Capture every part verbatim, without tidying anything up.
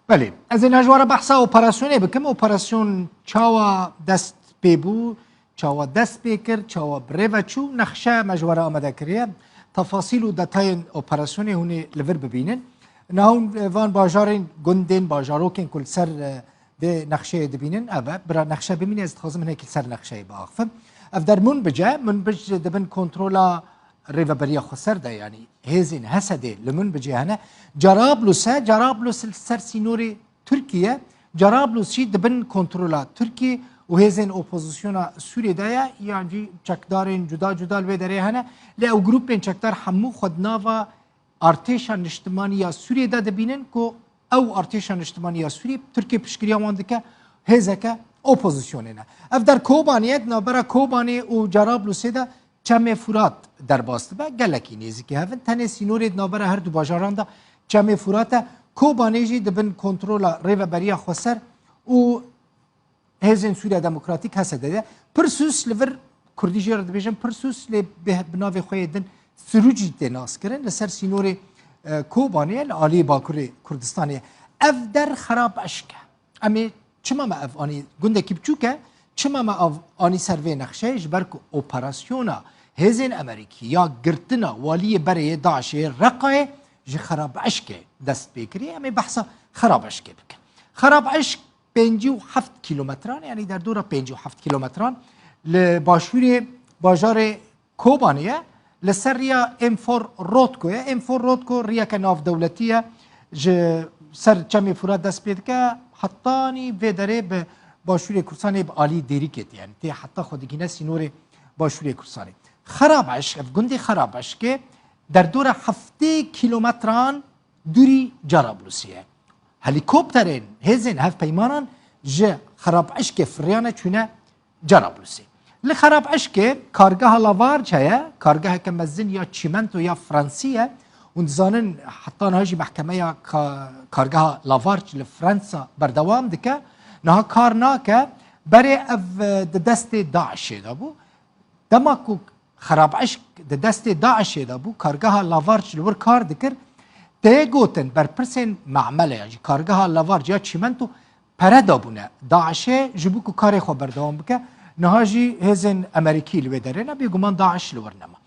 Belê, ez ê ji we re behsa operasyonê bikim. Operasyon çawa dest pê bû, çawa dest pê kir, çawa bi rê ve çû, nexşe me ji we re amade kiriye. Tefasîl û detayên operasyonê hûn ê li vir bibînin. Niha hûn, e, van bajarên, gundên, bajarokên ku li ser, e, vê nexşeyê dibînin, ev e. Bira nexşe bimîne, ez dixwazim hinekî li ser nexşeyê biaxifim. Ev der Munbic e. Munbic di bin kontrola Rêveberiya Xweser de, yanî hêzên Hesedê li Munbicê hene. Carablus e, Carablus li ser sînorê Tirkiye. Carablus jî di bin kontrola Tirkiye û hêzên opozisyona Sûriyê de ye, yan jî çekdarên cuda cuda li wê derê hene. Lê ew grûpên çekdar hemû xwe di nava artêşa niştimanî ya Sûriyê de dibînin ku ew artêşa niştimanî ya Sûriyê Tirkiye piştgiriya wan dike, hêzeke opozisyonê ne. Ev der Kobanê ye, di navbera Kobanê û Carablusê de Çemê Furat derbas dibe, gelekî nêzîkî hev in. Tenê sînorê di navbera her du bajaran de Çemê Furat e. Kobanê jî di bin kontrola Rêveberiya Xweser û Hêzên Sûriya Demokratîk, H S D, de. Pirsûs li vir, Kurdî jê re dibêjin Pirsûs, lê bi, bi navê xwe yê din Sirûcî tê naskirin, li ser sînorê, e, Kobanê ye, li aliyê bakurê Kurdistanê ye. Ev der xerab eşk e. Em ê, çima me ev anî, gundekî biçûk e, çima me ev anî ser vê nexşeyê? Ji ber ku operasyona hêzên Amerîkî ya girtina waliyê berê yê DAIŞê yê Reqayê ji xerab eşkê dest pê kiriye. Em ê behsa xerab eşkê bikin. Xerab eşk pêncî û heft kîlometran, yanî derdora pêncî û heft kîlometran li başûrê bajarê Kobanê ye, li ser riya M four Rotko ye. M four Rotko riyeke navdewletî ye, ji ser Çemê Furat dest pê dike, hetanî vê derê bi başûrê Kurdistanê bi alî Dêrikê tê, yanî tê heta xwe digihîne sînorê başûrê Kurdistanê. Xerabeşk, ev gundê Xerabeşkê derdora heftê kîlometran dûrî Carablusê ye. Helîkopterên hêzên hevpeymanan ji Xerabeşkê firiyane çûne Carablusê. Li Xerabeşkê kargeha Lavarc heye, kargeheke mezin ya çîmento ya Fransî ye. Hûn dizanin heta niha jî mehkemeya ka-, kargeha Lavarc li Fransa berdewam dike. Niha kar nake, berê ev, e, di destê DAIŞê de bû. Dema ku Xerabeşk di destê DAIŞê de bû, kargeha Lavarc li wir kar dikir, tê gotin berpirsên me'mele ya jî kargeha Lavarc ya çîmento pere dabûne DAIŞê ji bo ku karê xwe berdewam bike. Niha jî hêzên Amerîkî li wê derê ne, bêguman DAIŞ li wir nema.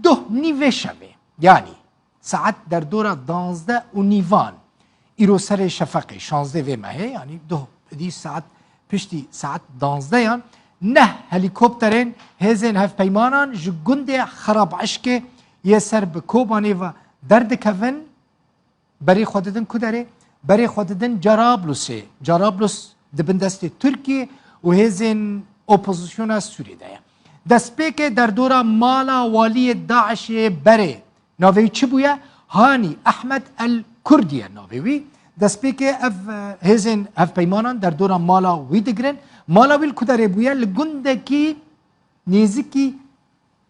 Duh nîvê şevê, yanî saet derdora danzdeh û nîvan, îro serê şefeqê, şazdeh vê mehê, yanî duh dî saet, piştî saet danzdeyan, neh helîkopterên hêzên hevpeymanan ji gundê Xerabeşkê yê ser bi Kobanê ve derdikevin, berê xwe didin ku derê? Berê xwe didin Carablusê. Carablus di bin destê Tirkiyê û hêzên opozisyona Sûriyê de ye. Destpêkê derdora mala waliyê DAIŞê berê. Navê wî çi bûye? Hanî Ehmed El Kurdî ye navê wî. Destpêkê ev, e, hêzên hevpeymanan derdora mala wî digirin. Mala wî li ku derê bûye? Li gundekî nêzikî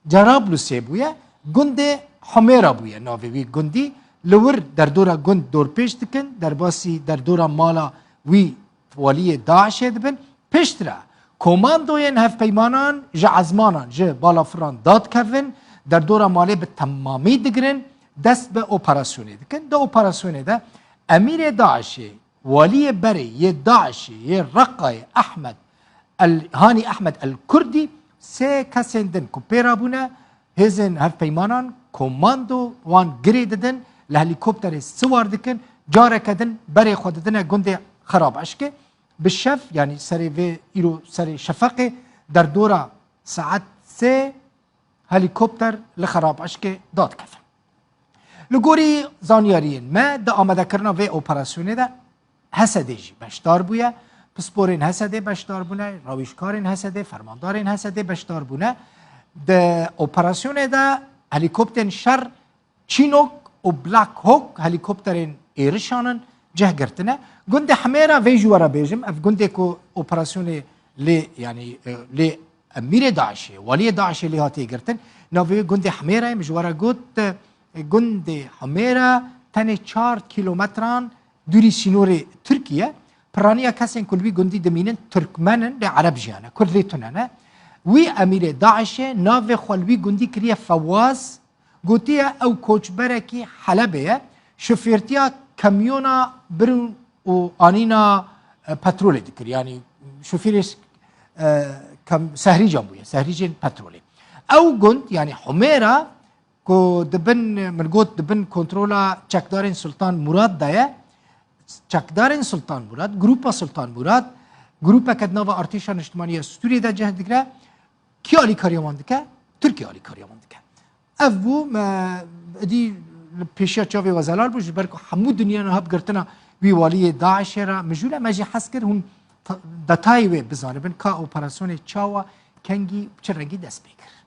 Cerablusê bûye, gundê Humêra bûye navê wî gundî. Li wir derdora gund dorpêç dikin, derbasî derdora mala wî waliyê DAIŞê dibin. Piştre komandoyên hevpeymanan ji ezmanan, ji balafiran dadikevin, derdora malê bi temamî digirin, dest bi operasyonê dikin. Di operasyonê de emîrê DAIŞê, waliyê berê yê DAIŞê yê Reqayê Ehmed El, Hanî Ehmed El Kurdî, sê kesên din ku pê re bûne, hêzên hevpeymanan, komando wan girê didin, li helîkopterê siwar dikin, careke din berê xwe didine gundê Xerabeşkê. Bi şev, yanî serê vê îro serê şefeqê, derdora saet sê helîkopter li Xerabeşkê dadikeve. Li gorî zanyariyên me, di amadekirina vê operasyonê de H S D jî beşdar bûye, pisporên H S D beşdar bûne, rewişkarên H S D, fermandarên H S D beşdar bûne. Di operasyonê de helîkopterên şer Chinook û Black Hawk helîkopterên êrişan in cih girtine. Gundê Hemêra, vê ji we re bêjim, ev gundê ku operasyonê lê, yanî, e, lê emîrê DAIŞê, waliyê DAIŞê lê hatiye girtin, navê wê gundê Hemêra ye. Min ji we re got, e, gundê Hemêra tenê çar kîlometran dûrî sînorê Tirkiye. Piraniya kesên ku li wî gundî dimînin Tirkmen in, lê Ereb jî hene, Kurd lê tune ne. Wî emîrê DAIŞê navê xwe li wî gundî kiriye Fewaz, gotiye ew koçberekî Helebê ye, şofêrtiya kamyona bir û û anîna e, petrolê dikir. Yanî şofêrê e, kam, sehrîcan bûye, sehrîcên petrolê. Ew gund, yanî Humêra ku dibin, min got, dibin kontrola çekdarên Sultan Murad de ye. Çekdarên Sultan Murad, grupa Sultan Murad, grupeke di nava artêşa niştimanî ya Sûriyê de cih digire. Kî alîkariya wan dike? Tirkiye alîkariya wan dike. Ev bû, me, êdî li pêşiya çavê we zelal bû, ji ber ku hemû dinya niha bi girtina wî waliyê DAIŞê re mijûl e. Me jî hez kir hûn ta-, detayê wê bizanibin, ka operasyonê çawa, kengî, bi çi rengî dest pê kir.